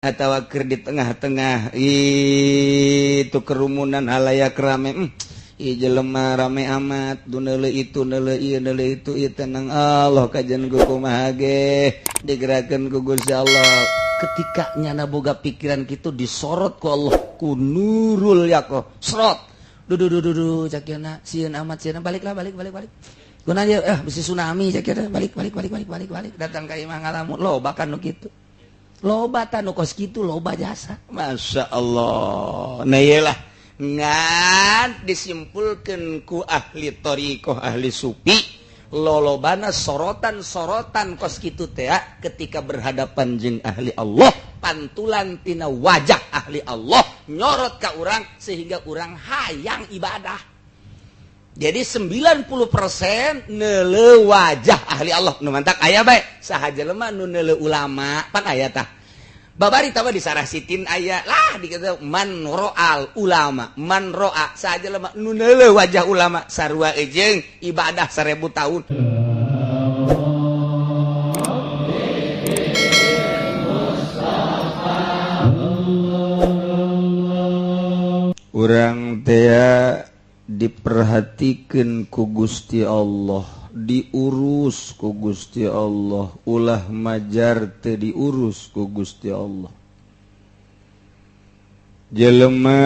Atau keur di tengah-tengah itu kerumunan halayak rame, ieu jelema rame amat, du neuleuh itu, neuleuh ieu, neuleuh itu, ieu tenang. Allah, kajian ku kumaha ge digerakkeun ku Gusti Allah. Ketika nyana boga pikiran kitu, disorot ku Allah ku nurul yaqoh, serot. Duh duh duh duh duh, cak na sieun amat, sieun, baliklah, balik, balik, balik. Guna aja eh bisi tsunami, cak kira. Balik, balik, balik, balik, balik, balik, datang ka imah ngalamun. Loba kan nu kitu, loba tah nu kos kitu, loba jasa. Masya Allah. Nah, iyalah, ngan disimpulkan ku ahli thoriqoh, ahli sufi, lolobana sorotan-sorotan kos kitu teh ketika berhadapan jeung ahli Allah, pantulan tina wajah ahli Allah nyorot ka urang sehingga urang hayang ibadah. Jadi 90% neuleuh wajah ahli Allah. Nu mantak aya bae saha jelema nu neuleuh ulama pan aya tah. Babari tawa di Sarah Sitin aya lah dikata man ro'al ulama, man ro'a, saha jelema nu neuleuh wajah ulama sarua jeung ibadah 1000 tahun. Urang tea diperhatikan ku Gusti Allah, diurus ku Gusti Allah. Ulah majar teu diurus ku Gusti Allah. Jelema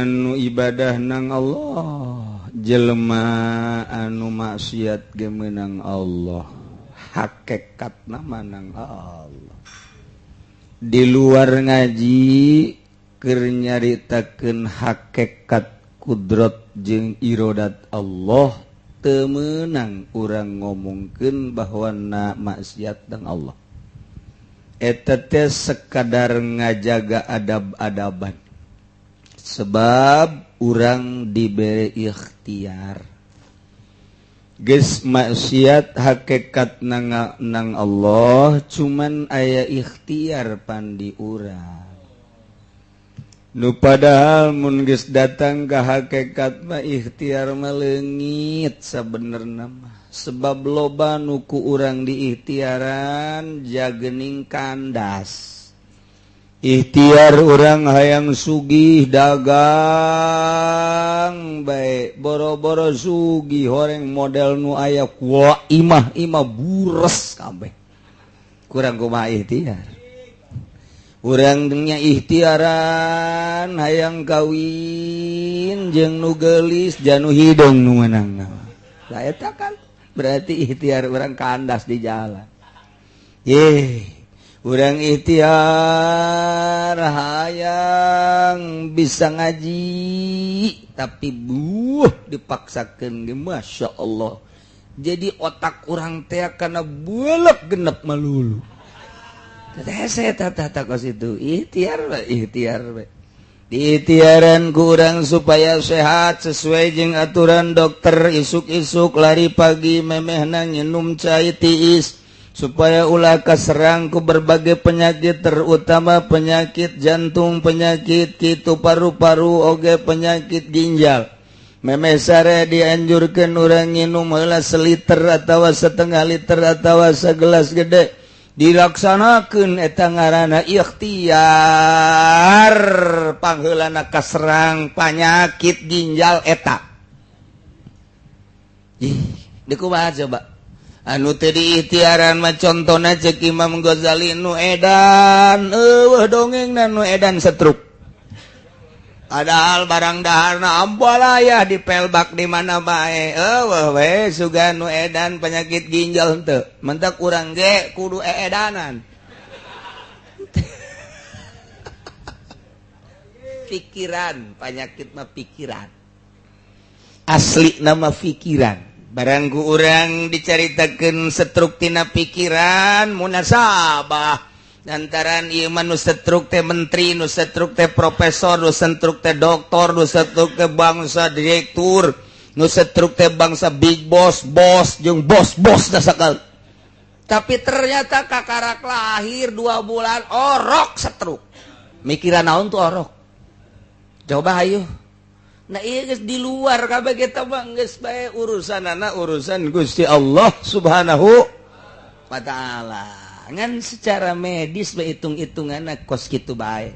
anu ibadah nang Allah, jelema anu maksiat ge meunang Allah, hakikatna nang Allah. Di luar ngaji keur nyaritakeun hakikat kudrat jeung irodat Allah, teu meunang urang ngomongkeun bahwa na maksiat dan Allah. Eta teh sekadar ngajaga adab-adaban, sebab urang diberi ikhtiar. Geus maksiat hakikat nang Allah, cuman aya ikhtiar pandi urang. Nu padahal mun geus datang ka hakikat mah, ikhtiar mah leungit sabenerna mah, sebab loba nu ku urang diikhtiaran jagening kandas. Ikhtiar urang hayang sugih, dagang bae, boro-boro sugih, horeng model nu aya ku imah, imah bures kabeh. Kurang kumaha ikhtiar urangnya? Ikhtiaran hayang kawin jeung nu geulis, janu hidung nu menang. Lah, eta kan berarti ikhtiar urang kandas di jalan. Ye, urang ikhtiar hayang bisa ngaji, tapi buh dipaksakeun ge, Masya Allah, jadi otak urang teh karena bulek genep melulu. Itu ikhtiar, ikhtiar, diikhtiaran kurang supaya sehat sesuai jeung aturan dokter, isuk-isuk lari pagi, memehna nginum cai tiis supaya ulah kaserang ku berbagai penyakit, terutama penyakit jantung, penyakit kitu paru-paru, oge penyakit ginjal. Memeh sare dianjurkan urang nginum heula seliter atau setengah liter atau segelas gede. Dilaksanakan, eta ngaranna ikhtiar pangheulana kaserang penyakit ginjal eta. Ih, kumaha coba anu teu diikhtiaran mah? Contona cek Imam Ghazali, nu edan euweuh dongengna, nu edan setruk. Padahal barang daharna ambalaya, di pelbak, di mana bae euweuh we sugan nu edan penyakit ginjal henteu. Mentak urang ge kudu eedanan. Pikiran, penyakit mah pikiran, asli nama pikiran. Barang ku urang dicaritakeun setruk tina pikiran, munasabah lantaran ieu mah nu setruk teh menteri, nu setruk teh profesor, nu setruk teh doktor, nu setruk teh bangsa direktur, nu setruk teh bangsa big boss, bos jeung bos-bos dah sakali. Tapi ternyata kakarak lahir 2 bulan orok setruk. Mikiran naon tuh orok? Coba ayo. Nah, iya geus di luar kabeh kita mah, geus bae urusan anak, urusan Gusti Allah Subhanahu wa Taala. Ngan secara medis hitung-hitungan kos kitu bae.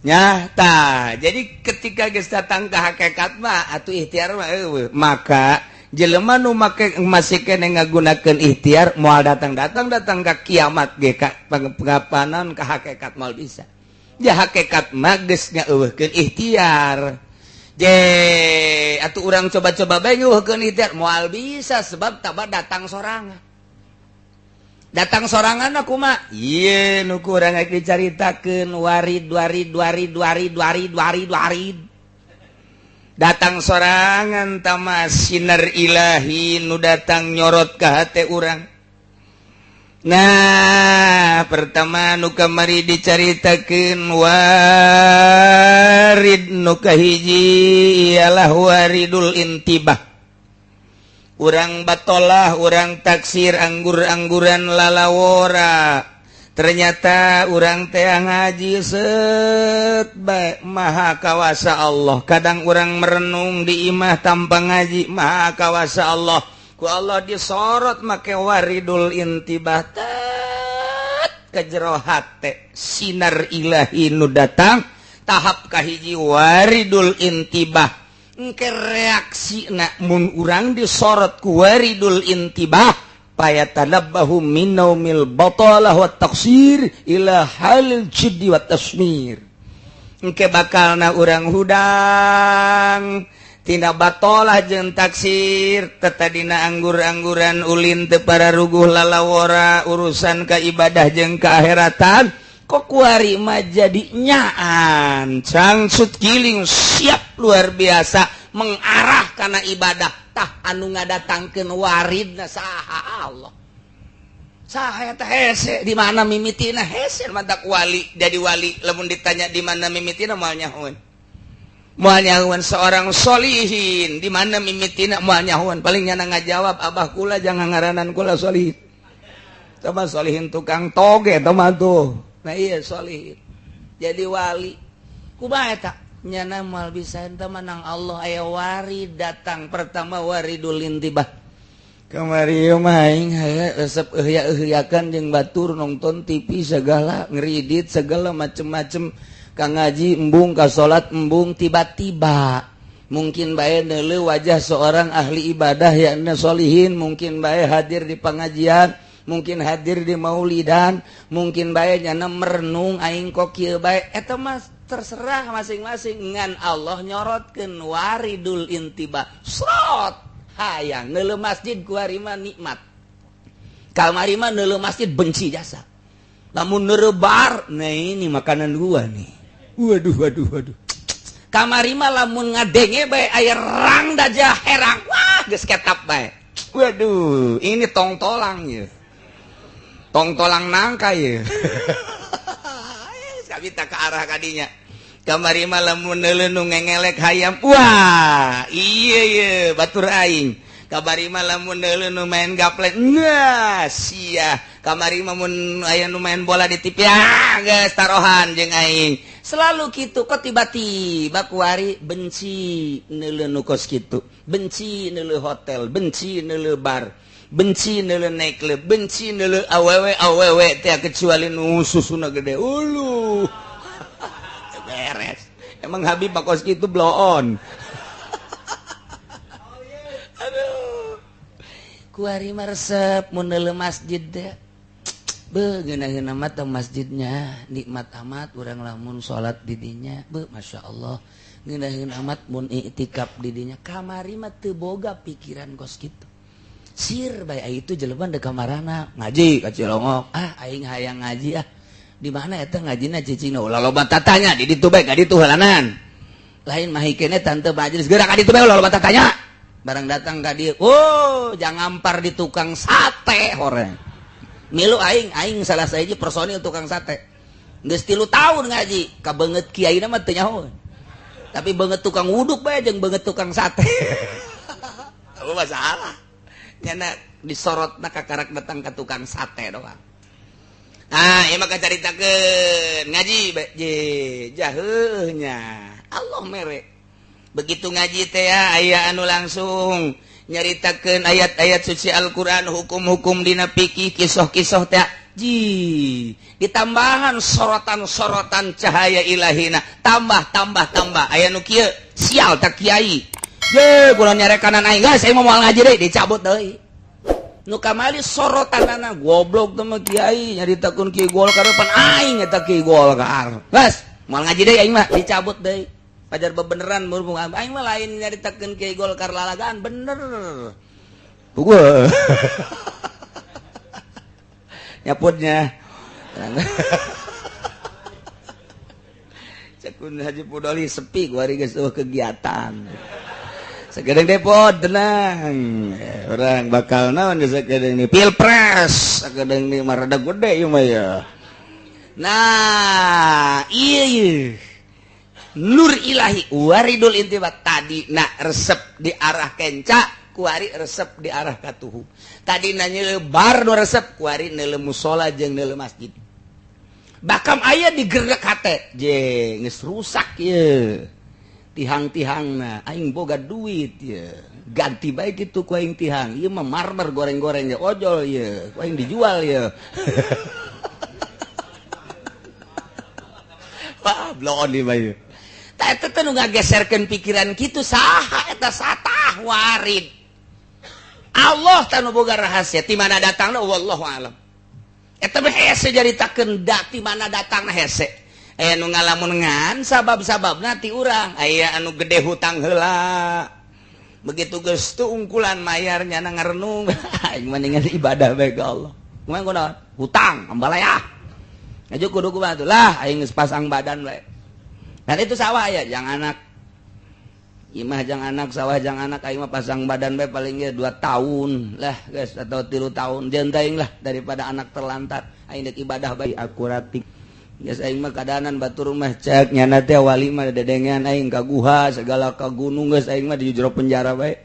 Nyata. Jadi ketika geus datang ke hakikat mah atuh ikhtiar mah eueuh. Maka jelema nu make masih kene ngagunakeun ikhtiar moal datang-datang datang ka kiamat ge ka pengapanan ka hakikat moal bisa. Ya hakikat mah geus ngaeuweuhkeun ikhtiar. Je atuh urang coba-coba bae ngeuweuhkeun ikhtiar moal bisa sebab taba datang sorangan. Datang sorangan aku mah ieu nu ku urang rek dicaritakeun warid warid warid warid warid warid warid. Datang sorangan tama sinar ilahi nu datang nyorot ka hate urang. Nah, pertama nu kamari dicaritakeun warid nu kahiji ialah waridul intibah. Urang batolah, urang taksir anggur-angguran lalawora. Ternyata urang teh ngaji set bae maha kawasa Allah. Kadang urang merenung di imah tanpa ngaji maha kawasa Allah. Ku Allah disorot make waridul intibah tet ke jero hate sinar ilahi nu datang tahap kahiji waridul intibah. Engke reaksi na mun urang disorot ku waridul intibah payatanabbahu min naumil batalah wa taqsir ila halil jiddi wa tasmir. Engke bakalna urang hudang tina batolah jeung taksir tetadina anggur-angguran ulin teu pararuguh lalawora urusan ka ibadah jeung ka akheratan kok kuari mah jadi nyaan cangsut giling siap luar biasa mengarah karena ibadah tah anu ngadatangkeun waridna saha Allah saha eta hese di mana mimitina hese mantak wali jadi wali lamun ditanya di mana mimitina moal nyahoeun moal nyahoeun seorang solihin di mana mimitina moal nyahoeun paling nyana ngajawab abah kula jangan ngaranan kula solihin coba solihin tukang toge teh tuh. Nah iya solihin jadi wali kumaha eta nyana moal bisa ente menang Allah aya warid datang pertama waridul intibah. Kamari mah aing resep euya-euyakan jeung batur nonton TV segala ngeridit segala macem-macem ka ngaji embung ka salat embung tiba-tiba mungkin bae neuleuh wajah seorang ahli ibadah yakni solihin mungkin bae hadir di pengajian mungkin hadir di maulidan mungkin bae nyana merenung aing kok kieu bae eta mah terserah masing-masing ngan Allah nyorotkeun waridul intibah srot hayang neuleuh masjid kuari mah nikmat kamari mah neuleuh masjid benci jasa lamun neuleuh bar nah ini makanan gua nih waduh waduh waduh kamari mah lamun ngadenge bae aya rang daja herang wah geus ketap bae waduh ini tongtolang ya tongtolang nangka ya kita ke arah kadinya kamari mah lamun neuleuh nu ngengelek hayam wah iya iya batur aing kamari mah lamun neuleuh nu main gaplek nah sia kamari mah mun aya nu main bola di TV ah geus tarohan jeung aing selalu kitu kok tiba-tiba kuari benci neuleuh nu kos kitu benci neuleuh hotel benci neuleuh bar benci neuleuh nightclub benci neuleuh awewe awewe teh kecuali nu susuna gede ulu beres emang Habib kos kitu blow on aduh kuari mah resep mun neuleuh masjid teh beuh geunaheun amat teh masjidnya nikmat amat urang lamun salat di dinya beuh masyaallah ngeunaheun amat mun iktikaf di dinya kamari mah teu boga pikiran kos kitu sir bae itu jelema deuk kamarana ngaji ka Cilongok ah aing hayang ngaji ah di mana eta ngajina cicingna ulah loba tatanya di ditu bae ka ditu heulanan lain mah hikene tante majelis gerak ka ditu bae ulah loba tatanya barang datang ka dieu oh jangan ngampar di tukang sate horeng milu aing aing salah sahiji personil tukang sate geus 3 tahun ngaji ka beungeut kiaina mah teu nyaho tapi beungeut tukang wuduk bae jeung beungeut tukang sate apa masalah nyana disorotna kakarak datang ke tukang sate doang. Ah, ieu mah caritakeun ngaji bae je jaheuhnya Allah mere. Begitu ngaji teh ya aya anu langsung Nyaritakeun ayat-ayat suci Al-Qur'an, hukum-hukum dina fikih, kisah-kisah teh ji ditambahan sorotan-sorotan cahaya ilahina, tambah tambah tambah. Aya nu kieu, sial tak kiai ye kurang nyarekanan aing, geus aing mah moal ngaji deui, dicabut deui. Nu kamari sorotanana goblok teh mah kiai nyaritakeun kiai Golkar, pan aing eta kiai Golkar, geus moal ngaji deui aing mah, dicabut deui. Pajar bebeneran berhubung aing mah lain nyaritakeun kiai Golkar lalagaan bener. Puguh. Nyaputnya. Cekun Haji Pudoli sepi kuari geus eueuh kegiatan. Sakedeung depot tenang. Urang bakal naon geus sakedeung ni pilpres, sakedeung ni mah rada gede ieu mah ya. Nah, ieu ieu. Nur ilahi waridul intibat tadi nak resep di arah kenca, kuari resep di arah katuhu. Tadi nanya bar nu resep, kuari neuleuh musola jeung neuleuh masjid. Bakam aya digerak hate je geus rusak ye tihang-tihangna, aing boga duit ye ganti bae kitu ku aing tihang ieu mah marmer goreng-goreng ge ojol ye ku aing dijual ye. Wah bloon di bae. Eta teh nu ngageserkeun pikiran kitu saha eta satah warid. Allah teh nu boga rahasia ti mana datangna wallahu alam. Eta mah hese jaritakeun da ti mana datangna hese. Aya nu ngalamun ngan sabab-sababna ti urang, aya anu gede hutang heula. Begitu geus teu ungkulan mayar nyana ngarenung, aing mendingan ibadah bae ka Allah. Kumaha kunaon? Hutang ambalaya. Aju kudu kumaha tuh lah aing geus pasang badan bae. Dan itu sawah ya, jangan anak. Imah jangan anak, sawah jangan anak, aing mah pasang badan bae paling ge 2 tahun lah guys atau 3 tahun jeung teuing lah daripada anak terlantar. Aing deuk ibadah bae akuratik. Geus aing mah kadanan batur mah cek nyana teh wali mah dedengean aing ka guha segala ka gunung geus aing mah di jero penjara bae.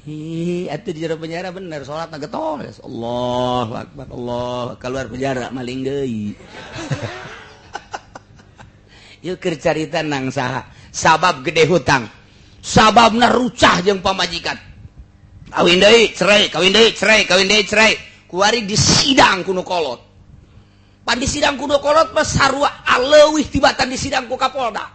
Hi, atuh di jero penjara bener salatna getol. Allahu akbar Allah, keluar penjara maling deui. Yuk keur carita nang saha sabab gede hutang, sababna rucah jeung pamajikan, kawin deui cerai, kawin deui cerai, kawin deui cerai, kuari disidang ku nu kolot. Pan disidang ku nu kolot mah sarua aleuwih tibatan disidang ku Kapolda.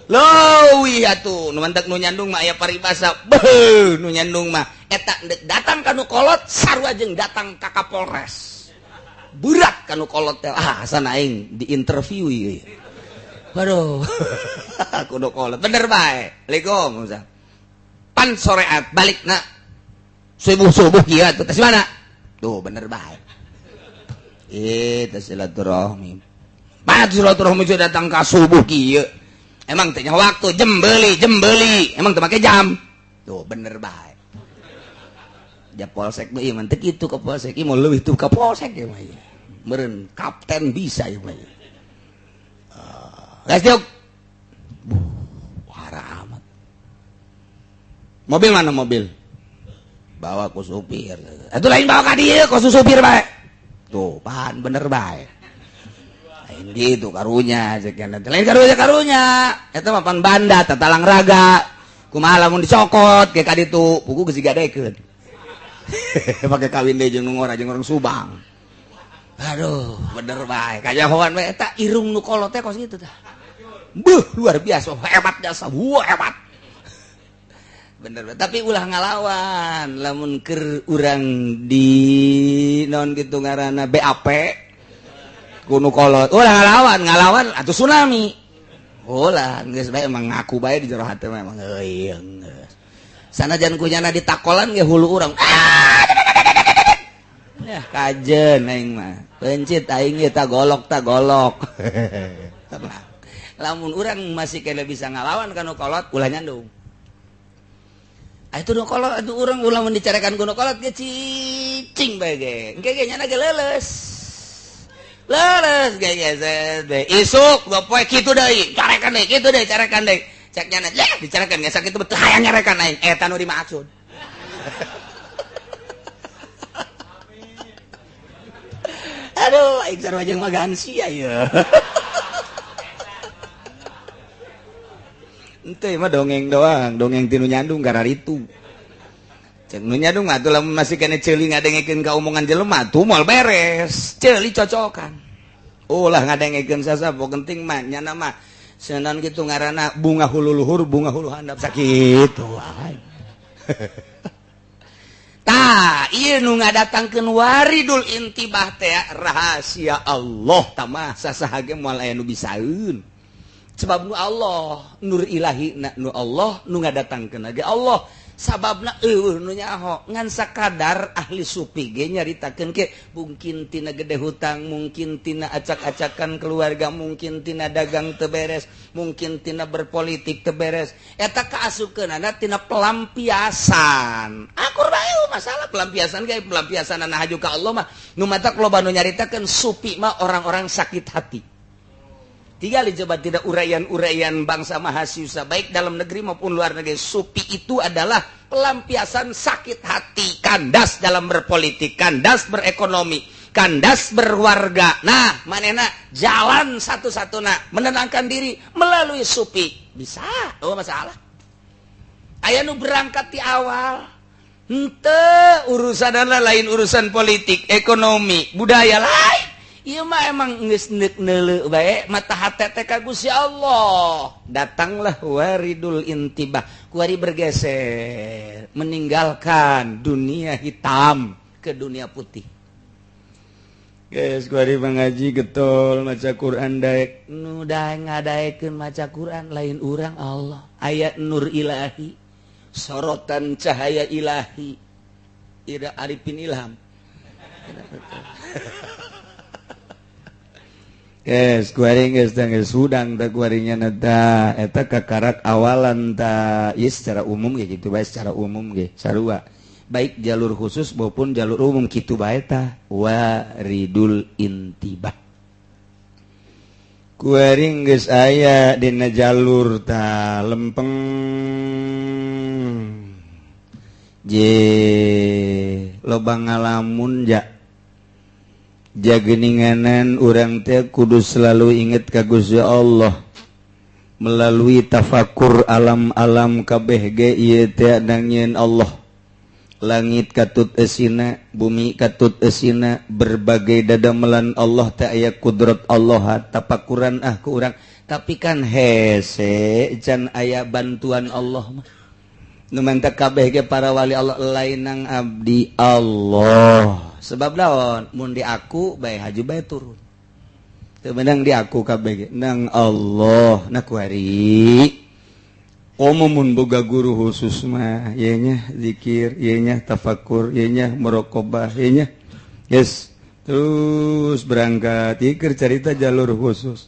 Leuwih atuh nu mantek nu nyandung mah aya paribasa, beuh nu nyandung mah eta datang ka nu kolot sarua jeung datang ka Kapolres. Berat ka nu kolot teh, ah asana aing diinterview ieu. Waduh, kudu kolot bener bae. Assalamualaikum. Pan soreat balik na subuh-subuh kieu atuh teh mana? Tuh bener bae. Teh silaturahmi. Mana silaturahmi datang ka subuh kieu. Emang teh waktu jembeli, jembeli. Emang teu make jam. Tuh bener bae. Ja polsek mah ieu mah teu kitu ka polsek, ieu mah leuwih tuh ka polsek ieu mah. Meureun kapten bisa ieu mah. Guys, diuk. Wah, amat. Mobil mana mobil? Bawa ku supir. Itu lain bawa ka dieu, ku supir bae. Tuh, pan bener bae. Lain gitu karunya sekian. Lain karunya karunya. Eta mah pan banda tatalang raga. Kumaha lamun dicokot ke ka ditu, pugu geus digadekeun. Pake kawin deui jeung nu ngora jeung orang Subang. Aduh, bener bae. Kajahoan bae eta irung nu kolot teh kos kitu tah. Buh, luar biasa, hebat jasa, wah hebat. Bener, tapi ulah ngalawan, lamun keur urang di non gitu ngaranna BAP ku nu kolot, ulah ngalawan, ngalawan atuh tsunami. Ulah, geus bae emang ngaku bae di jero hati mah emang euy geus. Sanajan kunyana ditakolan ge hulu urang. Ah, ya kajen aing mah. Pencit aing ge ta golok ta golok. Tenang. Lamun urang masih kena bisa ngalawan kanu kolot ulah nyandung. Ah itu nu kolot atuh urang ulah mun dicarekan ku nu kolot ge cicing bae ge. Engke ge nyana ge leuleus. Leuleus ge ge isuk dua poe kitu deui, carekan deui, kitu deui, carekan deui. Cek nyana, leh dicarekan ge sakitu betul hayang nyarekan aing. Eta nu dimaksud. Aduh, aing sarua jeung magansi aya. Ente mah dongeng doang, dongeng tinu nyandung kararitu. Cek nu nyadung mah atuh lamun masih kene ceuli ngadengekeun ka omongan jelema tuh moal beres. Ceuli cocokan. Ulah ngadengekeun sasapo, penting mah nyana mah senan gitu ngaranna bunga hulu luhur, bunga hulu handap, sakitu wae. Tah, ieu nu ngadatangkeun waridul intibah teh rahasia Allah tamah sasaha ge moal aya nu bisaeun. Sebab nu Allah, nur ilahi na nu Allah, nu ngadatangkeun ge Allah. Sababna eueuh nu nyaho, ngan sakadar ahli sufi ge nyaritakeun ke mungkin tina gede hutang, mungkin tina acak-acakan keluarga, mungkin tina dagang teu beres, mungkin tina berpolitik teu beres. Eta kaasupkeunana tina pelampiasan. Akur bae masalah pelampiasan ge, pelampiasan haju ka Allah mah. Nu matak loba nu nyaritakeun sufi mah orang-orang sakit hati. Tiga coba tidak uraian-uraian bangsa mahasiswa baik dalam negeri maupun luar negeri, sufi itu adalah pelampiasan sakit hati, kandas dalam berpolitik, kandas berekonomi, kandas berwarga. Nah, manena jalan satu-satu nah menenangkan diri melalui sufi bisa. Oh, masalah aya nu berangkat di awal hente urusan lain, urusan politik, ekonomi, budaya lain. Ieu mah emang geus neuk neuleu bae mata hate teh ka Gusti Allah. Datanglah waridul intibah, kuari bergeser, meninggalkan dunia hitam ke dunia putih. Guys, kuari mengaji getol maca Quran, daek nu daek ngadaekeun maca Quran lain urang, Allah. Aya nur ilahi, sorotan cahaya ilahi. Ira Arifin Ilham. Yes, kuari geus geus hudang teh kuarinya ta eta kakarak awalan ta. Ieu secara umum ge kitu bae, secara umum ge sarua. Baik jalur khusus maupun jalur umum kitu bae tah waridul intibah. Kuari geus aya dina jalur ta lempeng. Je loba ngalamun ja jageninganan urang teh kudu selalu inget ka Gusti Allah melalui tafakur alam-alam kabeh ge ieu teh nangieun Allah. Langit katut esina, bumi katut esina, berbagai dadamelan Allah teh aya kudrat Allah, tapakuran ah ku urang. Tapi kan hese can aya bantuan Allah mah. Nu mantap kabeh ge para wali Allah lain nang abdi Allah. Sebab naon? Mun di aku bae haju bae turun. Teu meunang di aku kabeh ge nang Allah. Nah kuari komo mun boga guru khusus mah ieu nya zikir, ieu nya tafakur, ieu nya muraqabah, ieu nya yes terus berangkat ieu keur carita jalur khusus.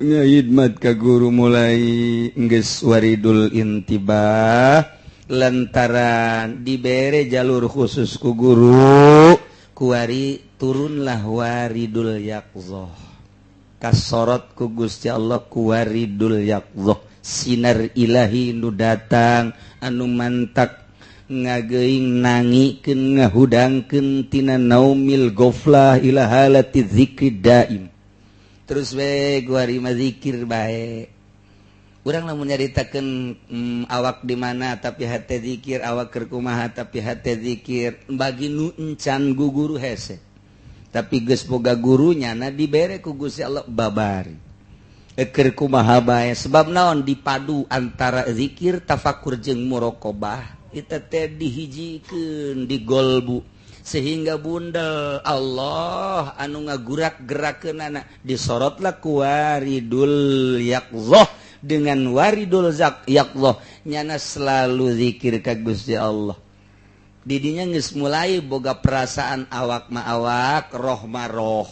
Ngahidmat ka guru mulai geus waridul intibah lantaran dibere jalur khusus ku guru, kuari turunlah waridul yaqzoh, kasorot ku Gusti Allah ku waridul yaqzoh, sinar ilahi nu datang anu mantak ngageuing nangikeun ngahudangkeun tina naumil goflah ila halati dzikri daim. Terus we kuari mah zikir bae. Urang lamun nyaritakeun awak di mana tapi hate zikir, awak keur kumaha tapi hate zikir, bagi nu encan guguru hese. Tapi geus boga gurunya na dibere ku Gusti Allah babari. Keur kumaha bae, sebab naon dipadu antara zikir, tafakur jeung muraqabah eta teh dihijikeun di golbu sehingga bundel Allah anu ngagurak gerakeunana disorotlah ku waridul yaqzoh. Dengan waridul yaqzoh nyana selalu zikir ka Gusti Allah. Didinya geus mulai boga perasaan awak ma awak, roh ma roh.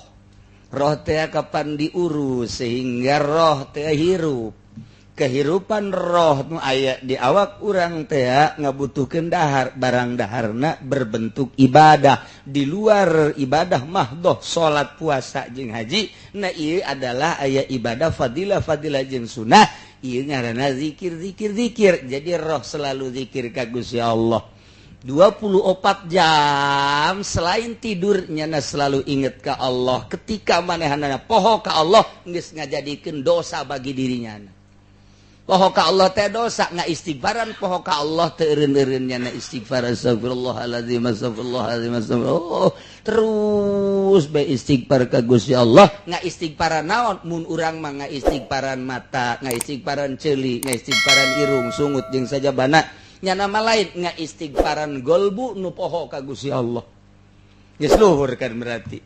Roh teh kapan diurus sehingga roh teh hirup. Kehirupan roh nu aya di awak urang teh ngabutuhkeun dahar, barang daharna berbentuk ibadah di luar ibadah mahdoh salat, puasa jeung haji. Nah, ieu adalah aya ibadah fadilah fadilah jeung sunnah, ieu ngaranna zikir zikir zikir. Jadi roh selalu zikir ka Gusti Allah 24 jam selain tidur, nyana selalu inget ka Allah. Ketika manehanana poho ka Allah geus ngajadikeun dosa bagi dirinya. Poho ka Allah teh dosa, ngaistighfaran poho ka Allah teh eureun-eureun nya istighfar, astagfirullahalazim, astagfirullahalazim, astagfirullah. Terus bae istighfar ka Gusti Allah. Ngaistighfaran naon? Mun urang mah ngaistighfaran mata, ngaistighfaran ceuli, ngaistighfaran irung, sungut jeung sajabana. Nyana mah lain, ngaistighfaran golbu nu poho ka Gusti Allah. Geus luhur kan berarti.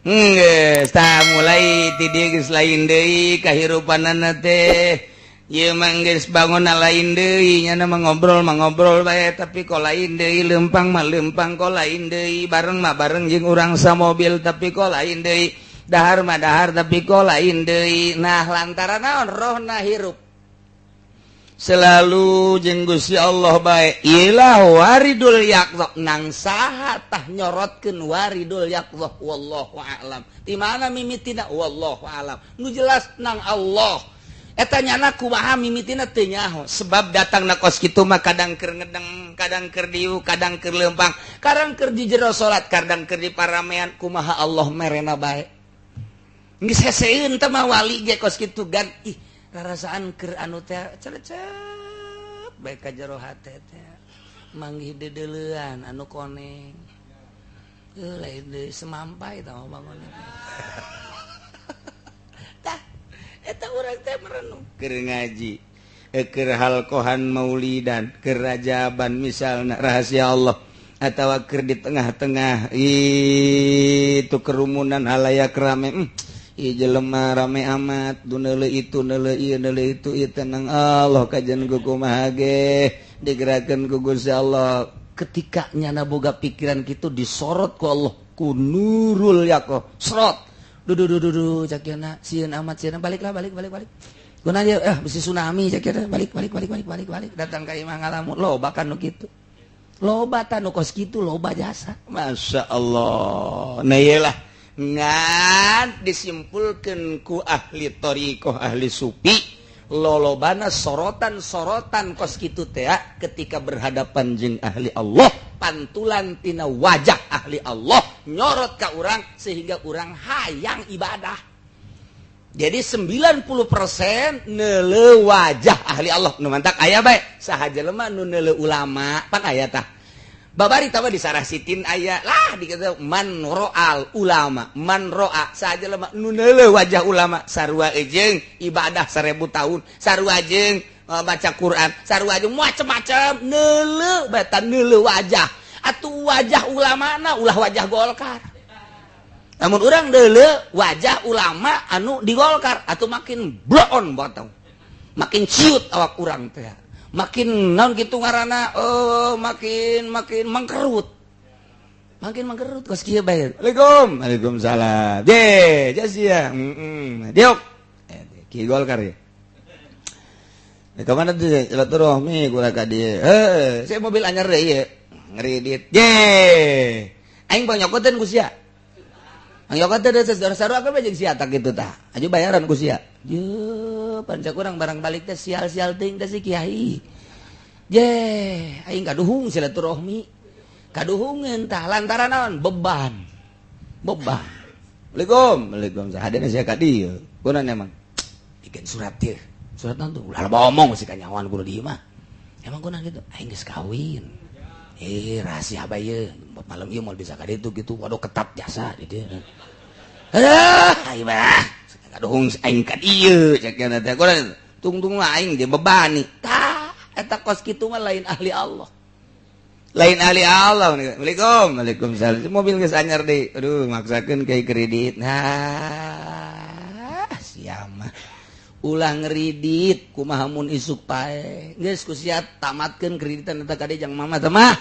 Geus tah mulai ti dieu geus lain deui kahirupanana teh. Ieu mah geus bangun lain deui, nyana mah ngobrol mah ngobrol bae tapi kok lain deui, leumpang mah leumpang kok lain deui, bareng mah bareng jeung urang samobil tapi kok lain deui, dahar mah dahar tapi kok lain deui. Nah, lantaran naon? Rohna hirup selalu jeung Gusti Allah bae. Ilah waridul yaqzah, nang saha tah nyorotkeun waridul yaqzah? Wallahu a'lam. Di mana mimitina? Wallahu a'lam. Nu jelas nang Allah. Eta nyana kumaha mimitina teu nyaho, sebab datang na kos kitu mah kadang keur ngedeng, kadang keur diu, kadang keur leumpang, kadang keur di jero salat, kadang keur di paramean, kumaha Allah merena bae. Geus heseeun teh mah wali ge kos kitu gan. Ih, rarasaan keur anu teh celecep bae ka jero hate teh. Manggih deudeulean anu koneng. Heuh, lain deui semampai tah mah bangun. Tah eta urang teh merenung keur ngaji, keur halqohan maulidan, keur rajaban misalna rahasia Allah, atawa keur di tengah-tengah itu kerumunan halayak rame. Ieu jelema rame amat, du neuleuh itu, neuleuh ieu, neuleuh itu, ieu tenang Allah kajian ku kumaha ge digerakkeun ku Gusti Allah. Ketika nyana boga pikiran kitu disorot ku Allah ku nurul yaqo, serot. Duh duh duh duh, cak yana sieun amat, sieun, baliklah, balik balik balik. Guna aja bisi tsunami cak yana, balik balik balik balik balik balik, datang ka imah ngalamun. Loba kan nu kitu, loba tah nu kos kitu, loba jasa. Masya Allah. Nah, iyalah ngan disimpulkan ku ahli thoriqoh, ahli sufi, lolobana sorotan-sorotan kos kitu teh ketika berhadapan jeung ahli Allah, pantulan tina wajah ahli Allah nyorot ka urang sehingga urang hayang ibadah. Jadi 90% neuleuh wajah ahli Allah. Nu mantak aya bae saha jelema nu neuleuh ulama pan aya tah. Babari tah di Sarah Sitin aya lah dikata man ro'al ulama, man ro'a, saha jelema nu neuleuh wajah ulama sarua jeung ibadah 1000 tahun, sarua jeung baca Quran, sarua jeung macem-macem neuleuh beta neuleuh wajah. Atuh wajah ulama na ulah wajah Golkar. Namun urang neuleuh wajah ulama anu di Golkar atuh makin bloon batang, makin ciut awak urang teh, makin naon gitu ngaranna, oh, makin makin mangkerut, makin mangkerut kos kieu bae. Waalaikum, waalaikumsalam. Je jasia, heeh, diuk ki Golkar ya. Ke mana tuh silaturahmi kula ka dieu? Heuh, saya mobil anyar deui ieu. Ngeridit. Je. Aing bang nyokoteun ku sia. Ang nyokoteun teh sarua sarua jeung sia tak kitu tah. Aju bayaran ku sia. Je, panca kurang barang balik teh sial-sial teuing teh si kiai. Je, aing kaduhung silaturahmi. Kaduhungeun tah lantaran naon? Beban. Beban. Waalaikum, waalaikumsalam. Hadena sia ka dieu. Kunaon emang? Bikin surat ieu. Surat naon tuh? Ulah loba omong sih kanyawan kudu di imah. Emang kunaon gitu? Aing geus kawin. Eh, rahasia bae ieu. Malam ieu moal bisa ka ditu gitu. Waduh, ketat jasa di dieu. Ah, aing mah kaduhung aing ka dieu cek nya teh. Kunaon? Tungtung lah aing dibebani. Tah, eta kos kitu mah lain ahli Allah. Lain ahli Allah. Waalaikum, waalaikumsalam. Mobil geus anyar deui. Aduh, maksakeun kayak kredit. Nah, siapa? Ulah ngeridit, kumaha mun isuk pae. Geus ku sia tamatkeun kreditan eta kade jang mama teh mah.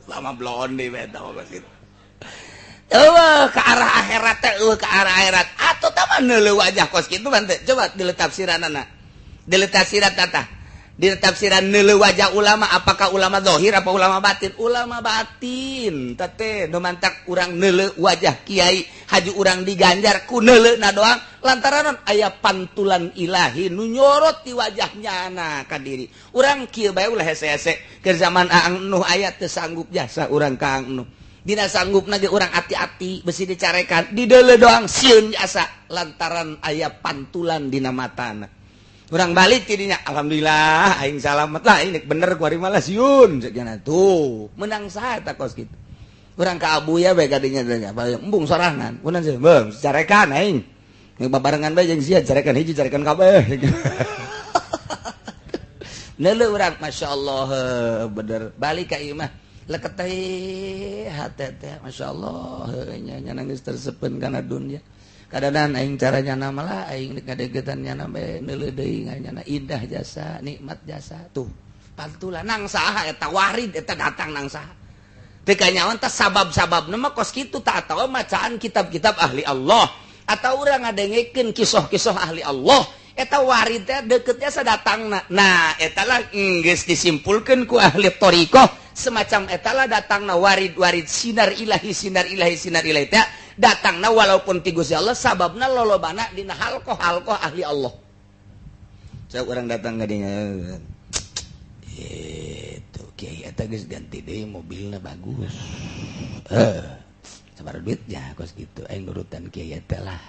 Lama bloon deui bae eta mah kitu. Eueuh ke arah akhirat teh, eueuh ke arah akhirat. Atuh tah mah neuleuh wajah kos kitu mah teh. Coba diletapsiranana. Diletapsiran tata. Ditafsiran neuleuh wajah ulama, apakah ulama zahir apa ulama batin? Ulama batin tete nu mantak urang neuleuh wajah kiai haji urang diganjar ku neuleuh na doang, lantaran aya pantulan ilahi nu nyorot di wajahnya na ka diri urang. Kieu bae, ulah hese-hese ke zaman Aang Nuh, aya teu sanggup jasa urang ka Aang Nuh. Dina sanggup ge urang hati-hati besi dicarekan, dideuleu doang sieun jasa lantaran aya pantulan dina matana. Urang balik tidinya, alhamdulillah aing salamet lah, ini bener ku ari malah sieun cek tuh. Menang saha eta kos kitu? Urang ka Abuya bae kadinya teh, embung sorangan. Kunaon sih? Beuh, carekan aing. Nek babarengan bae jeung sia, carekan hiji, carekan kabeh. Neuleuh urang, Masya Allah, bener. Balik ka imah leket teh hate teh, Masya Allah, nya nya nangis tersepen kana dunya. Kadang aing caranya nama lah aing ngadegetan nyana bae, neuleuh deui nyana indah jasa, nikmat jasa. Tuh pantulan nang saha eta warid eta datang nang saha? Teu kanyawan teh sabab-sababna mah kos kitu tah, atawa macaan kitab-kitab ahli Allah atau urang ngadengekeun kisah-kisah ahli Allah, eta warid teh deket jasa datangna. Nah, eta lah geus disimpulkeun ku ahli thariqah, semacam eta lah datangna warid-warid sinar ilahi, sinar ilahi, sinar ilahi teh datangna walaupun ti Gusti Allah, sababna lolobana dina halqah-halqah ahli Allah. Saya orang datang ka dinya, itu kiai eta geus ganti deui mobilna, bagus, eh sabar duitnya kos gitu, aing nurutan kiai eta lah.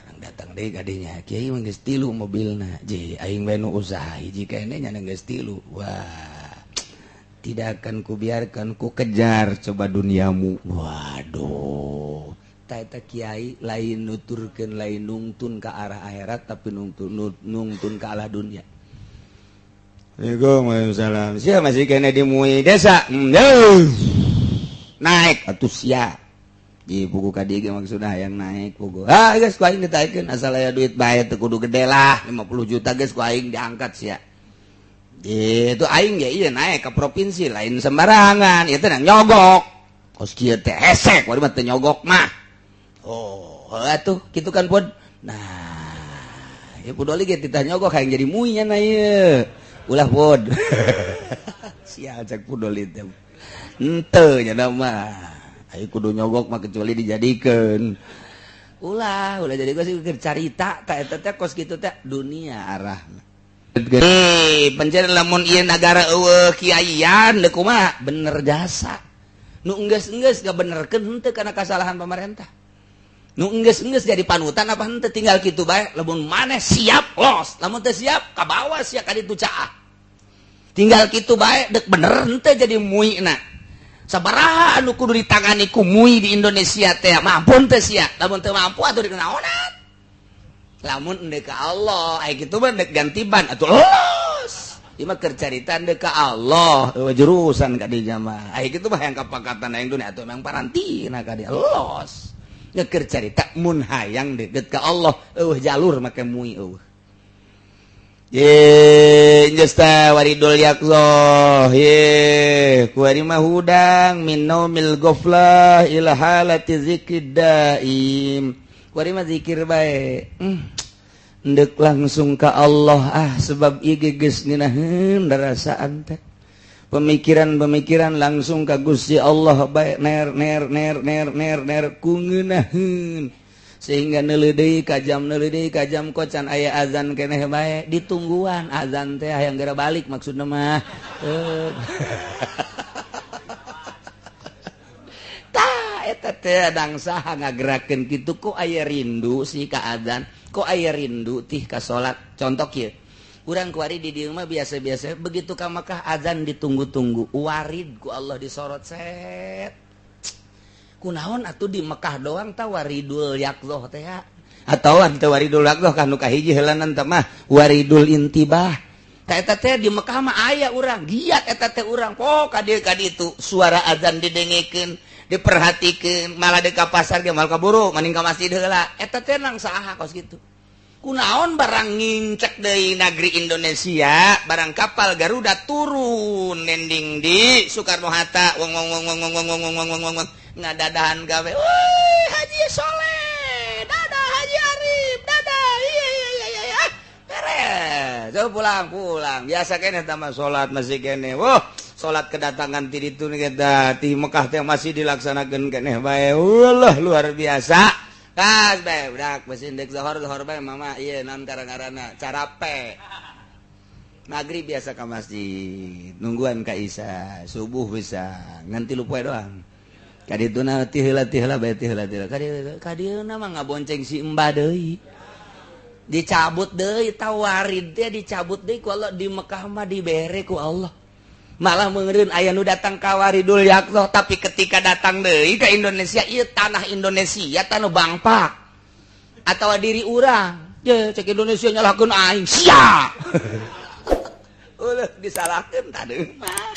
Orang datang deui ka dinya, kiai mah geus tilu mobilna, je aing we nu usaha hiji kene nya geus tilu. Wah, tidak akan kubiarkan, ku kejar coba duniamu. Waduh, ta kiai lain nuturkeun, lain nungtun ke arah akhirat, tapi nungtun nungtun ke arah dunia. Waalaikumsalam. Sia masih kena di MUI desa. Naik atuh sia. Di buku ka dieu maksudna yang naik buku. Ah, geus ku aing ditaikeun, asal aya duit bae, teu kudu gede lah, 50 juta geus ku aing diangkat sia. Itu aing ge iya naik ke provinsi lain sembarangan, itu nang nyogok. Kos kieu teh hesek, waduh mah teu nyogok mah. Oh, atuh kitu kan pun. Nah, ya pudoli ge titah nyogok hayang jadi MUI nya na ieu. Ulah pod. Sial cek pudoli teh. Henteu nya mah. Ayo kudu nyogok mah kecuali dijadikeun. Ulah, ulah jadi gua sih carita ta eta teh kos kitu teh dunia arahna. Eh, pencen lamun ieu nagara eueuh kiaian deuk kumaha? Bener jasa. Nu enggeus-enggeus gabenerkeun henteu kana kasalahan pemerintah? Nu enggeus-enggeus jadi panutan apa henteu? Tinggal kitu bae, lamun maneh siap los, lamun teu siap ka bawah sia ka ditu caah. Tinggal kitu bae, dek bener henteu jadi MUI-na? Sabaraha anu kudu ditangani ku MUI di Indonesia teh, mampu teu sia? Lamun teu mampu atuh dikenaonan? Lamun endek ka Allah aya kitu mah dek ganti ban atuh los. Ieu mah keur carita endek ka Allah, eueuh jurusan ka dinya mah. Aya kitu mah hayang kapangkatan hayang dunya atuh memang parantina ka dieu los. Keur carita mun hayang deket ka Allah, eueuh jalur make MUI eueuh. Ye, jesta waridul yaqzoh. Ye, kuari mah hudang min naumil ghaflah ila halati zikrid daim. Kuari mah zikir bae. Ndek langsung ka Allah ah, sebab ieu geus ngeunaheun rasaan teh. Pemikiran-pemikiran langsung ka Gusti Allah bae, ner ner ner ner ner ner ku ngeunaheun. Sehingga neuleuh deui ka jam, neuleuh deui ka jam, kok can aya azan keneh bae, ditungguan azan teh hayang geura balik maksudna mah. Tah eta teh dang saha ngagerakeun kitu? Kok aya rindu sih ka azan, kok aya rindu tih ka salat? Contoh kieu, urang kuari di dieu mah biasa-biasa, begitu ka Makkah azan ditunggu-tunggu, warid ku Allah disorot set. Kunaon atuh di Mekah doang ta waridul yaqzoh teh atau teu waridul yaqzoh kan nu kahiji heulanan teh mah waridul intibah. Ta eta teh di Mekah mah aya urang giat eta teh, urang po ka dieu ka ditu, suara azan didengekeun, diperhatikeun, malah deuk ka pasar ge moal kaburu, mending ka masjid heula. Eta teh nang saha kos kitu? Kunaon barang ngincek deui negeri Indonesia, barang kapal Garuda turun landing di Soekarno Hatta, wong wong wong wong wong wong wong wong wong wong ngadadahan gawe, woi Haji Soleh, dadah Haji Arif, dadah, iya iya, beres. Coba pulang pulang biasa kene tambah salat masih kene. Wah, salat kedatangan ti ditu kita ti Mekah teh masih dilaksanakeun keneh bae. Wallah, luar biasa. Kas bae budak mesin dek zohor zohor bae mama ieu naon karang-karana carape. Maghrib biasa ke masjid, nungguan ka Isya, subuh bisa ngan 3 poe doang. Kadituna ti heula, ti heula bae, ti heula, ti heula. Ka dieuna mah ngabonceng si embah deui. Dicabut deui tawarid teh, dicabut deui ku Allah. Di Mekah mah dibere ku Allah. Malah meureun aya nu datang ka waridul yaqzoh, tapi ketika datang deui ke Indonesia, ieu tanah Indonesia tanah bangpak atau diri urang. Je, cek Indonesia nyalahkeun aing sia. Ulah disalahkeun tadi mah.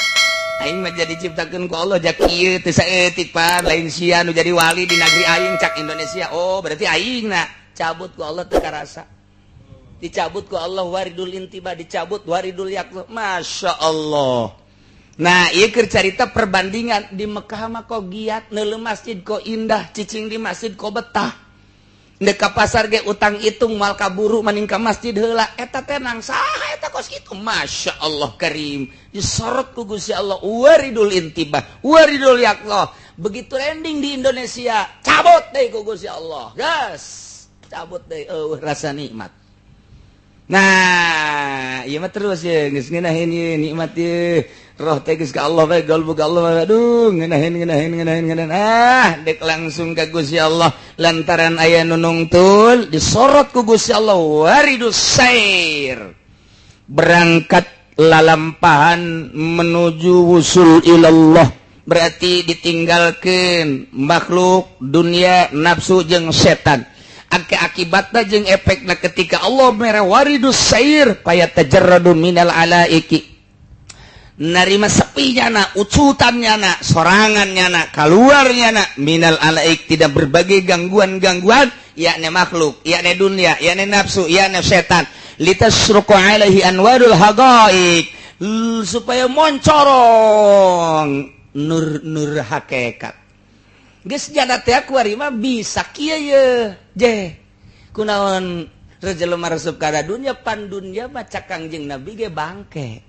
Aing mah jadi ciptakeun ku Allah jak ieu teu saeutik pan, lain sia nu jadi wali di negeri aing, cak Indonesia. Oh, berarti aing na cabut ku Allah, teu karasa. Dicabut ku Allah waridul intiba, dicabut waridul yaqzoh. Masya Allah. Nah, ieu keur carita perbandingan. Di Mekah mah kok giat, neuleuh masjid kok indah, cicing di masjid kok betah. Ndek ka pasar ge utang hitung moal kaburu, maning ka masjid heula. Eta teh nang saha eta kos kitu? Masya Allah karim, disorot ku Gusti Allah waridul intibah, waridul yaqzoh. Begitu landing di Indonesia, cabut deh ku Gusti Allah, gas, cabut deh, eueuh rasa nikmat. Nah, ieu mah terus ya, geus ngeunaheun ieu nikmat ieu. Roh teh geus ka Allah bae, galbu ka Allah bae. Aduh, ngeunaheun, ngeunaheun, ngeunaheun, ngeunaheun. Ah, dek langsung ka Gusti Allah lantaran aya nu nungtul, disorot ku Gusti Allah waridus sair. Berangkat lalampahan menuju wusul ilallah, berarti ditinggalkan makhluk, dunia, nafsu jeung setan. Akibatna jeung efekna, ketika Allah mere waridus sair, fayatajarradu minal alaiki, narima sepinya na, ucutannya na, sorangannya na, keluarnya na, minal alaik, tidak berbagai gangguan-gangguan, yakni makhluk, yakni dunia, yakni nafsu, yakni setan, litasruqu alaihi anwarul haqaiq, supaya moncorong nur-nur hakikat. Geus jana teh kuari mah bisa kieu ye je. Kunaon jelema resep kana dunya? Pan dunya mah cak Kangjeng Nabi ge bangke,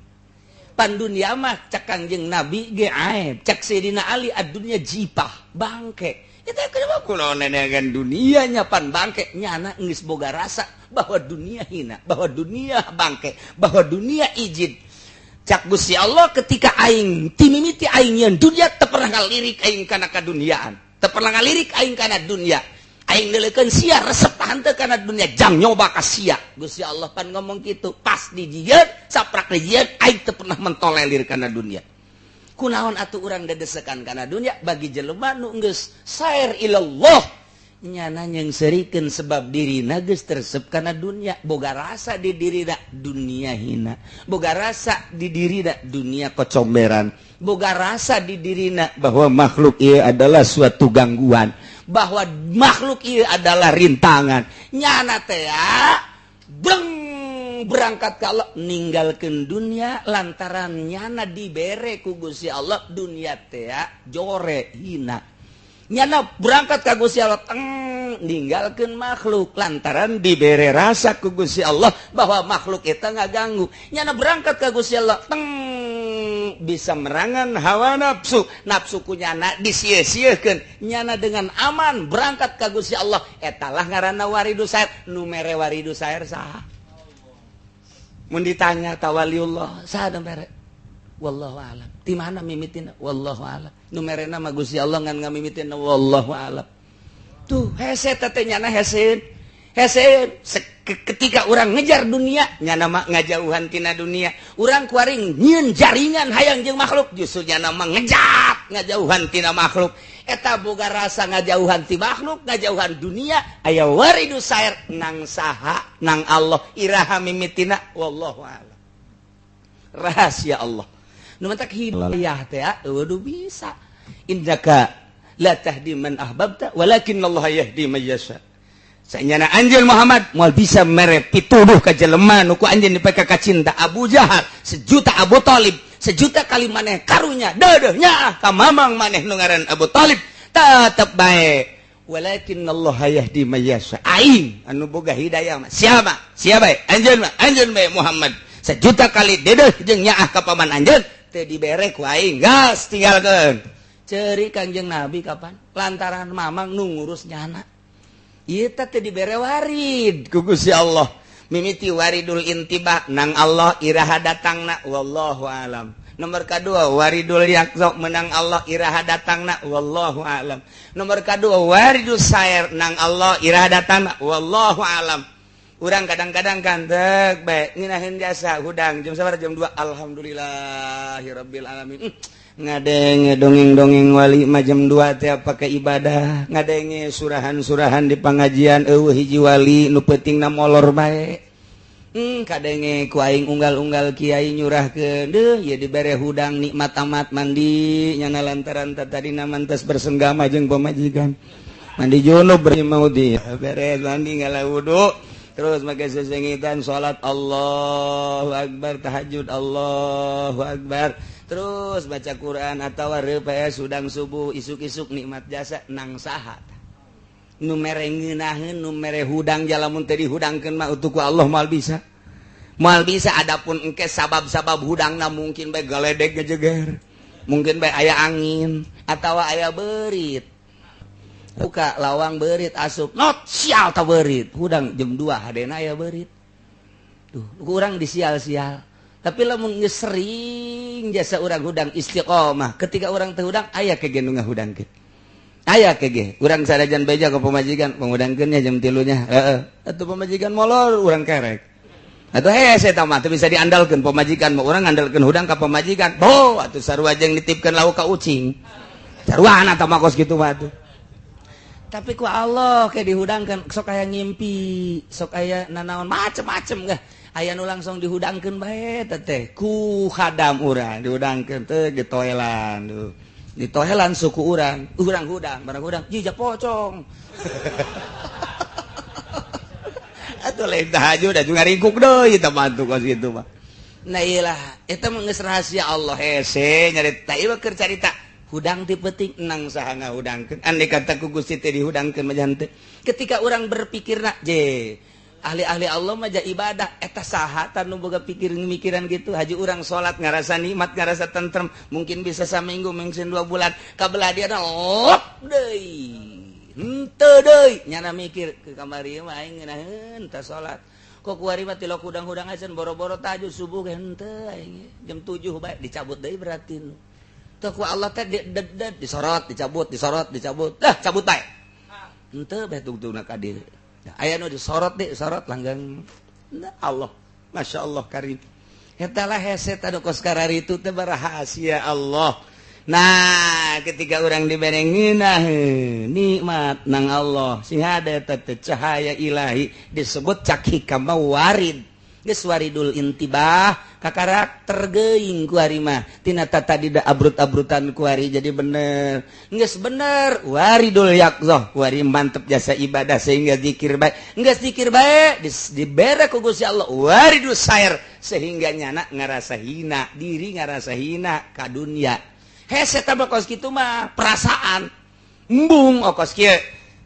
pan dunya mah cak Kangjeng Nabi ge aib. Cak Sayyidina Ali, ad-dunya jipah, bangke. Itu kenapa, kunaon nenegan dunianya pan bangke? Nyana geus boga rasa bahwa dunia hina, bahwa dunia bangke, bahwa dunia ijid. Cak Gusti Allah, ketika aing timimiti aing yang dunia, teu pernah ngalirik aing kana kaduniaan, teu pernah ngalirik aing kana dunia. Aing neuleukeun sia resep henteu kana dunia, jang nyoba ka sia. Gusti Allah pan ngomong kitu. Pas dijieun, saprak dijieun, aing teu pernah mentolelir kana dunia. Kunaon atuh urang dedesekan kana dunia? Bagi jelema nu geus sair ilallah, nyana nyengserikeun sebab dirina geus teresep kana dunia, boga rasa di dirina dunia hina, boga rasa di dirina dunia kocomberan, boga rasa di dirina bahwa makhluk ieu adalah suatu gangguan, bahwa makhluk ieu adalah rintangan. Nyana teh breng berangkat ka Allah, ninggalkeun dunia lantaran nyana dibere ku Gusti Allah dunia teh jore, hina. Nyana berangkat ka Gusti Allah, teng, ninggalkeun makhluk lantaran dibere rasa ku Gusti Allah bahwa makhluk itu ngaganggu. Nyana berangkat ka Gusti Allah, teng, bisa merangan hawa nafsu, nafsu ku nyana disia-siakeun. Nyana dengan aman berangkat ka Gusti Allah. Etalah ngaranna waridu sair. Nu mere waridu sair saha? Mun ditanya ta waliullah saha nu mere? Wallahu alam. Di mana mimitina? Wallahu alam. Nu merena mah Gusti Allah, ngan ngamimitina wallahu alam. Tuh hese teh nyana, hese hese. Ketika orang ngejar dunia, nyana mah ngajauhan tina dunia. Urang kuaring nyieun jaringan hayang jeung makhluk, justru nyana mah ngejat ngajauhan tina makhluk. Eta boga rasa ngajauhan ti makhluk, ngajauhan dunia, aya waridu sair nang saha? Nang Allah. Iraha mimitina? Wallahu alam, rahasia Allah. Nu matak hidayah teh eueuh bisa, innaka la tahdi man ahbabta walakin Allah yahdi man yasha. Sanyana anjeun Muhammad moal bisa mere pituduh ka jelema nu ku anjeun dipeka ka cinta. Abu Jahal sejuta, Abu Talib sejuta kali maneh karunya deudeuh nyaah ka mamang maneh nu ngaran Abu Talib, tetep bae, walakin Allah yahdi man yasha. Aing anu boga hidayah mah siapa siapa? Anjeun mah, anjeun bae Muhammad, sejuta kali dedeh jeung nyaah ka paman anjeun teu dibere ku aing, gas, tinggalkeun. Ceri Kangjeng Nabi kapan? Lantaran mamang nu ngurus nyana ieu teh teu dibere warid ku Gusti Allah. Mimiti waridul intibah nang Allah iraha datangna, wallahu alam. Nomor kedua waridul yaqzah menang Allah iraha datangna, wallahu alam. Nomor kedua waridul sair nang Allah iraha datangna, wallahu alam. Urang kadang-kadang kan tek bae ngeunaheun jasa hudang jam sabaraha, jam 2, alhamdulillahirabbil alamin. Ngadenge dongeng-dongeng wali mah jam 2 teh pakai ibadah, ngadenge surahan-surahan di pengajian, eueuh hiji wali nu peutingna molor bae. Kadenge ku aing unggal-unggal kiai nyurahkeun deuh ye dibere hudang nikmat amat mandi nyana lantaran tadina mantas bersenggama jeung pamajikan, mandi junub mau di beres mandi ngala wudu, terus make sesengitan salat, Allahu akbar, tahajud, Allahu akbar, terus baca Quran atau RPS sudang subuh isuk-isuk nikmat jasa. Nang saha nu mere ngeunaheun, nu mere hudang? Jalamun teh dihudangkeun mah utuh ku Allah moal bisa, moal bisa. Adapun engke sabab-sabab hudangna mungkin bae galedeg ngejeger, mungkin bae aya angin atau aya beurit buka lawang, beurit asup, not sial ta beurit hudang jam 2 hadena aya beurit tuh kurang disial-sial. Tapi lamun geus sering jasa urang hudang istiqomah, ketika urang teu hudang aya kege nu ngahudangkeun, aya kege. Urang sarajan beja ke pamajikan, pangudangkeun nya jam 3 nya, heeh atuh pamajikan molor, urang kerek atuh. Hese eta mah teu bisa diandalkeun pamajikan mah. Urang ngandalkeun hudang ka pamajikan, oh atuh sarua jeung nitipkeun lauk ka ucing, sarua eta mah kos kitu mah atuh. Tapi ku Allah kayak dihudangkan, sok aya ngimpi, sok aya nanaon macem-macem gah, aya nu langsung dihudangkeun bae teh ku khadam urang, dihudangkeun teh ditoelan tuh, ditoelan suku urang, urang hudang, barang hudang jijak pocong atuh, lain tahajud da juga ringkuk deui eta mah tuh kos kitu mah. Nah iyalah, eta mah geus rahasia Allah. Hese nyarita ieu keur carita hudang ti peuting nang saha ngahudangkeun. Andai kata ku Gusti teh dihudangkeun mah henteu. Ketika orang berpikirna je ahli-ahli Allah mah ibadah eta saha nu boga pikir mikiran gitu? Haji urang salat ngarasa nikmat, ngarasa tentrem, mungkin bisa saminggu, mungkin 2 bulan, kabelah dia lop deui, henteu deui. Nyana mikir ke kamari mah aing ngeunaheun teh salat, kok kuari mah tilok hudang-hudang acan, boro-boro tahajud subuh ge henteu aing, jam 7 bae dicabut deui. Berarti ku Allah teh disorot, dicabut, disorot, dicabut, dah cabut bae henteu bae tungtungna ka dieu aya nu disorot, disorot langgang. Nah, Allah Masya Allah karim. Eta lah hese anu kos kararitu teh rahasia Allah. Nah, ketika orang dibere ngeunah nikmat nang Allah sing ada eta teh cahaya ilahi disebut cak hikam warid. Geus waridul intibah kakarak tergeuing kuari mah tina tadi da abrut-abrutan kuari jadi bener. Geus bener waridul yaqzah kuari mantep jasa ibadah sehingga zikir bae. Geus zikir bae dibere ku Gusti Allah waridul sair sehingga nyana ngarasa hina diri, ngarasa hina ka dunya. Hese tah kos kitu mah perasaan embung. Oh, kos kieu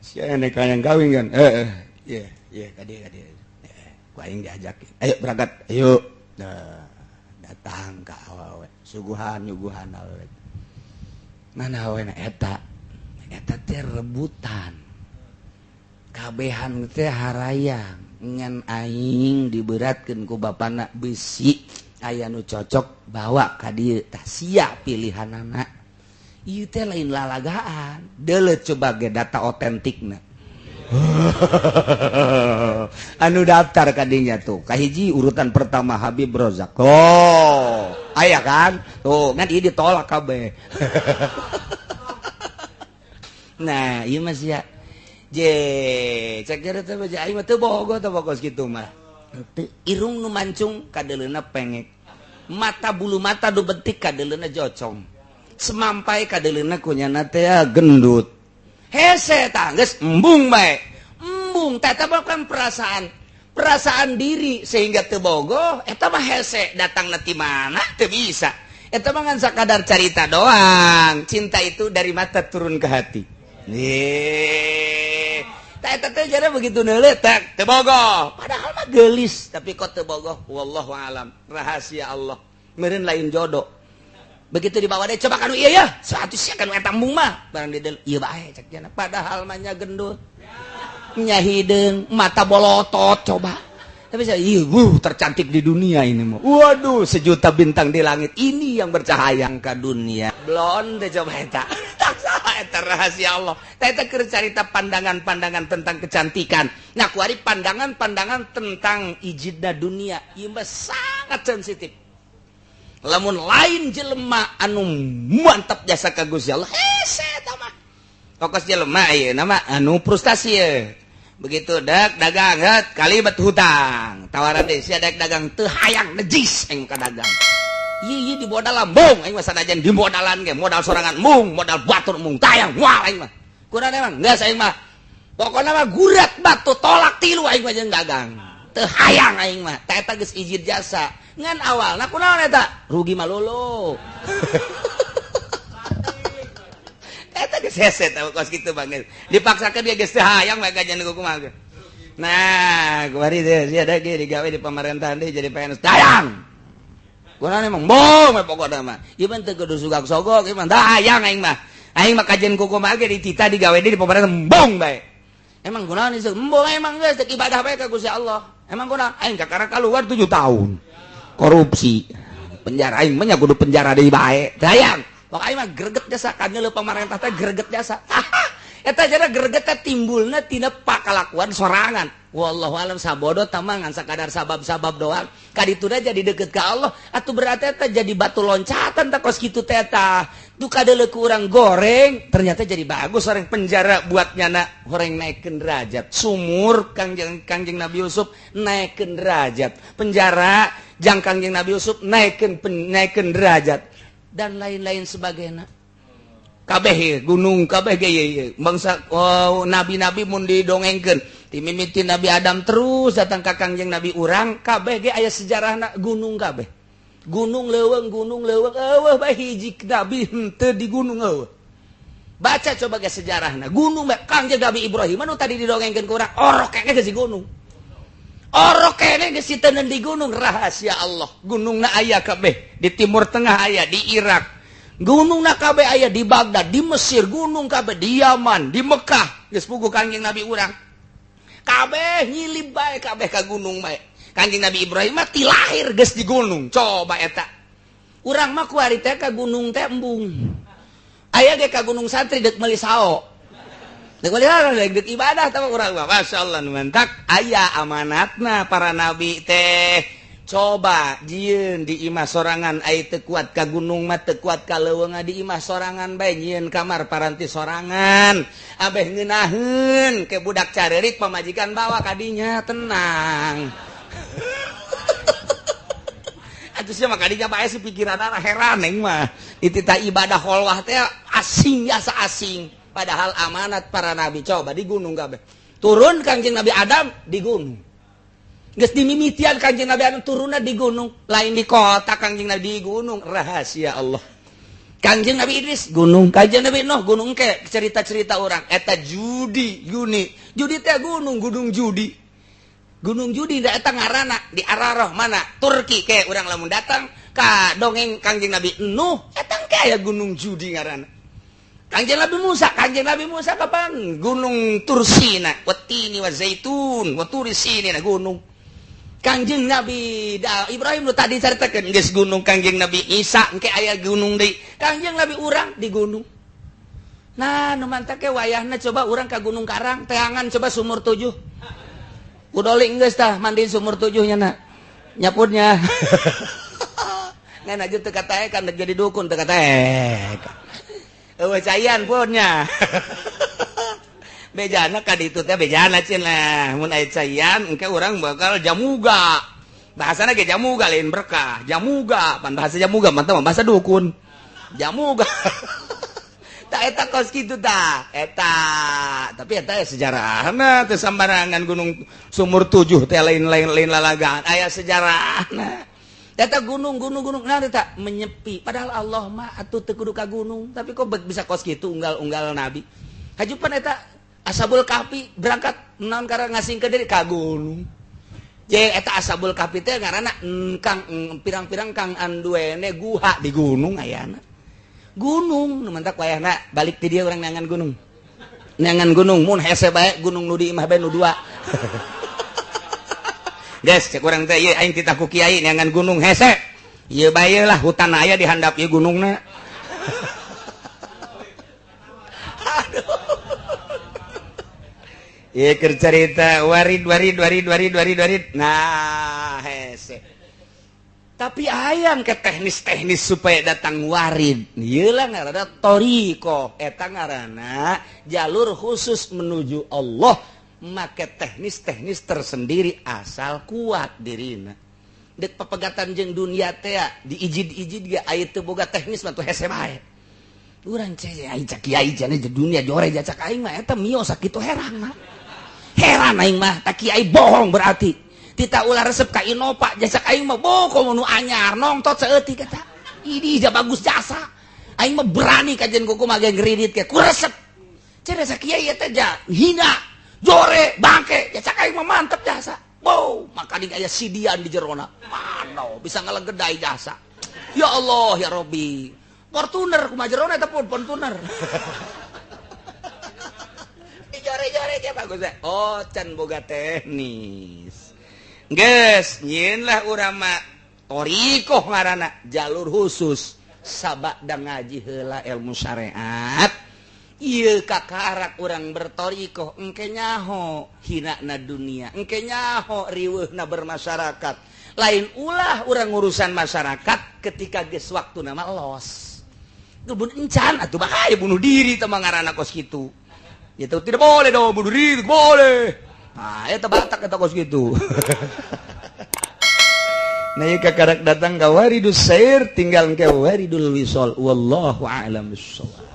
sia nek hayang kawin kan, heeh, iya iya, ka dieu, ka dieu ku aing diajak, ayo berangkat, ayo. Nah, datang ka awewe, suguhan nyuguhan awewe, mana awewe eta? Eta teh rebutan, kabehan teh harayang, ngan aing diberatkeun ku bapana besi aya nu cocok bawa ka dieu. Tah sia pilihanana ieu teh lain lalagaan. Deuleu coba ge data otentikna anu daftar kadinya tuh. Kahiji urutan pertama Habib Rozak. Oh, aya kan tuh, ngan ieu ditolak kabeh. Nah, ieu mah sia je cek teh aing mah teu bogo teh kos kitu mah. Irung nu mancung kadeuleuna pengek, mata bulu mata nu betik kadeuleuna jocong, semampai kadeuleuna kunyana teh gendut. Hese tah, geus embung bae, embung. Tah bukan perasaan, perasaan diri sehingga teu bogoh eta mah. Hese datang ti mana teu bisa. Eta mah ngan sakadar carita doang. Cinta itu dari mata turun ke hati. Nih tah eta teh jare begitu neuleuh tak teu bogoh, padahal mah geulis, tapi kok teu bogoh, wallahu alam, rahasia Allah, meureun lain jodoh. Begitu dibawa deh, coba kanu iya ya satu sia kanu eta embung mah, barang di iya bae cek jana, padahal mah nya gendut nya, hideung, mata bolotot. Coba Tapi saya, iya, tercantik di dunia ini mah. Waduh, sejuta bintang di langit ini yang bercahaya ke dunia. Blonde coba eta. Tak salah eta rahasia Allah. Eta keur carita pandangan-pandangan tentang kecantikan. Nah, kuari pandangan-pandangan tentang ijidna dunia. Ieu mah sangat sensitif. Lamun lain jelema anu mantap jasa ka Gusti Allah, hese eta mah. Kokos jelema ieu nama anu frustasi ye. Begitu dak dagang het kalibat hutang tawaran deh sia dek dagang teu hayang nejis aing ka dagang ieu ieu di modal lambung aing mah sanajan di modalan ge modal sorangan mung modal batur mung tayang moal aing mah kurang emang geus aing mah pokona mah gurat batu tolak tilu aing mah jeung dagang teu hayang aing mah ta eta geus ijid jasa ngan awalna kunaon eta rugi malolo. Eta geus hese tah kos kitu banget. Dipaksakeun dia geus teu hayang bae gajian kumaha ge. Nah, kuari teh sia da ge digawe di pamerintahan deui jadi PNS hayang. Kunaon emang bom we pokona mah. Ieu mah teu kudu sugak sogok, ieu mah hayang aing mah. Aing mah kajian kumaha ge ditita digawe deui di pamerintahan bong bae. Emang kunaon ieu? Embung emang geus teu ibadah bae ka Gusti Allah. Emang kunaon? Aing kakara kaluar 7 tahun. Korupsi. Penjara aing mah nya kudu penjara deui bae. Hayang. Pokoknya mah greget jasa kan ngeuleuh pamarentah teh greget jasa. Eta jana greget teh timbulna tina pakalakuan sorangan. Wallahu alam sabodo tamangan sakadar sabab-sabab doang. Kadituna jadi deket ka Allah atuh berarti eta jadi batu loncatan tah kos kitu teh tah. Duh kadeuleuh ku urang goreng ternyata jadi bagus orang penjara buat nyana horeng naikkeun derajat. Sumur Kangjeng Nabi Yusuf naikkeun derajat. Penjara jang Kangjeng Nabi Yusuf naikkeun derajat. Dan lain-lain sebagainya. Kabeh gunung kabeh ge bangsa oh, nabi-nabi mun didongengkeun ti mimiti Nabi Adam terus datang ka Kangjeng Nabi urang kabeh ge aya sejarahna gunung kabeh. Gunung leuweung eueuh bae hiji nabi henteu di gunung eueuh. Baca coba ge sejarahna gunung bae Kangjeng Nabi Ibrahim anu tadi didongengkeun ku urang orok kene geus di gunung. Orok kene geus siteundeun di gunung rahasia Allah. Gunungna aya kabeh di Timur Tengah aya di Irak. Gunungna kabeh aya di Baghdad, di Mesir, gunung kabeh di Yaman, di Mekah. Geus puguh Kangjeng Nabi urang. Kabeh nyilib bae kabeh ka gunung bae. Kangjeng Nabi Ibrahim mah ti lahir geus di gunung. Coba eta. Urang mah kuari teh ka gunung teh embung. Aya ge ka gunung santri deuk meuli sao. Dek ibadah tah urang mah masyaallah mantak aya amanatna para nabi teh. Coba jieun di imah sorangan ai teu kuat ka gunung mah teu kuat ka leuweung di imah sorangan bae nyieun kamar paranti sorangan abeh ngeunaheun ke budak careurik pamajikan bawa kadinya tenang. Atuh sia mah kadinya bae si pikiranna heran aing mah dititah ibadah kholwah teh asing jasa asing. Padahal amanat para nabi coba di gunung kabeh. Turun Kangjeng Nabi Adam di gunung. Geus dimimitian Kangjeng Nabi Adam turunna di gunung, lain di kota Kangjeng Nabi di gunung, rahasia Allah. Kangjeng Nabi Idris gunung, Kangjeng Nabi Nuh gunung ke cerita-cerita orang eta judi guni. Judi teh gunung, gunung judi. Gunung judi da eta ngaranna di Ararah mana? Turki ke urang lamun datang ka dongeng Kangjeng Nabi Nuh eta ke aya gunung judi ngaranna. Kangjeng Nabi Musa kapan? Gunung Tursina, watini wa zaitun, wa tursina gunung. Kangjeng Nabi Ibrahim nu tadi caritakeun geus gunung Kangjeng Nabi Isa engke aya gunung deui. Kangjeng Nabi urang di gunung. Nah, nu mantak ke wayahna coba urang ka Gunung Karang, teangan coba sumur 7. Udoling geus tah mandi sumur 7 nya na. Nyapunnya. Ngan aja teu kataekan jadi dukun teu kataekan. Eueuh cayan punnya. Bejana ka ditu teh bejana cenah. Mun aya cayan engke urang bakal jamuga. Bahasana ge jamuga lain berkah. Jamuga, pan bahasa jamuga mah teh bahasa dukun. Jamuga. Tah eta kos kitu tah. Eta, tapi eta sejarahna teh sambarangan gunung sumur 7 teh lain-lain lain lalagaan. Aya sejarahna. Data gunung gunung gunung nah tak menyepi padahal Allah mah atuh teu kudu ka gunung tapi kok bisa kos kitu unggal-unggal nabi hajupan eta Ashabul Kahfi berangkat naon karena ngasingkeun diri ka gunung je eta Ashabul Kahfi teh ngaranna kang pirang-pirang kang anduene guha di gunung ayana gunung nu mantak wayahna balik ti dieu urang neangan gunung mun hese bae gunung nu di imah bae nu dua. Geus cek urang teh, ieu aing titah ku kiai neangan gunung hese. Ieu bae lah, hutan aya di handap ieu gunungna. Aduh. Ieu keur carita warid warid warid warid warid warid. Nah, hese. Tapi ayang ke teknis-teknis supaya datang warid. Ieu lah ngaranna thoriqoh, eta ngaranna jalur khusus menuju Allah, make teknis-teknis tersendiri asal kuat dirina. Dek pepegatan jeung dunia teh diijid-ijid ge aya teu boga teknis mah tuh hese bae. Urang cek aing cak kiai cenah dunia jore jacak aing mah eta mio sakitu herang mah. Heran aing mah, tak kiai bohong berarti. Tita ulah resep ka Innova jasa aing mah boko nu anyar nongtot saeutik eta. Ini ja bagus jasa. Aing mah berani kajian kuku mah kredit ke ku resep. Cenah kiai eta ja hina, jore, bangke, jasa aing mah mantep jasa. Wow, maka di aya sidian di jerona. Mano bisa ngalegedai jasa. Ya Allah ya Robbi. Fortuner kumaha jerona eta pun Fortuner. Jore-jore ge bagus. Oh, can boga teknis. Geus, nyieunlah urang mah thoriqoh ngaranna, jalur khusus. Sabada ngaji heula ilmu syariat. Ieu kakarak urang berthoriqoh engke nyaho hinana dunia, engke nyaho riweuhna bermasyarakat. Lain ulah urang urusan masyarakat ketika geus waktuna mah los. Kebun encan atuh bahaya bunuh diri teh mah ngaranna kos kitu. Itu tidak boleh dong bunuh diri, boleh. Nah, eta batak eta kos gitu. Nah, ieu kakarak datang ka waridus sair tinggal ke waridul wisol. Wallahu a'lam bissawab.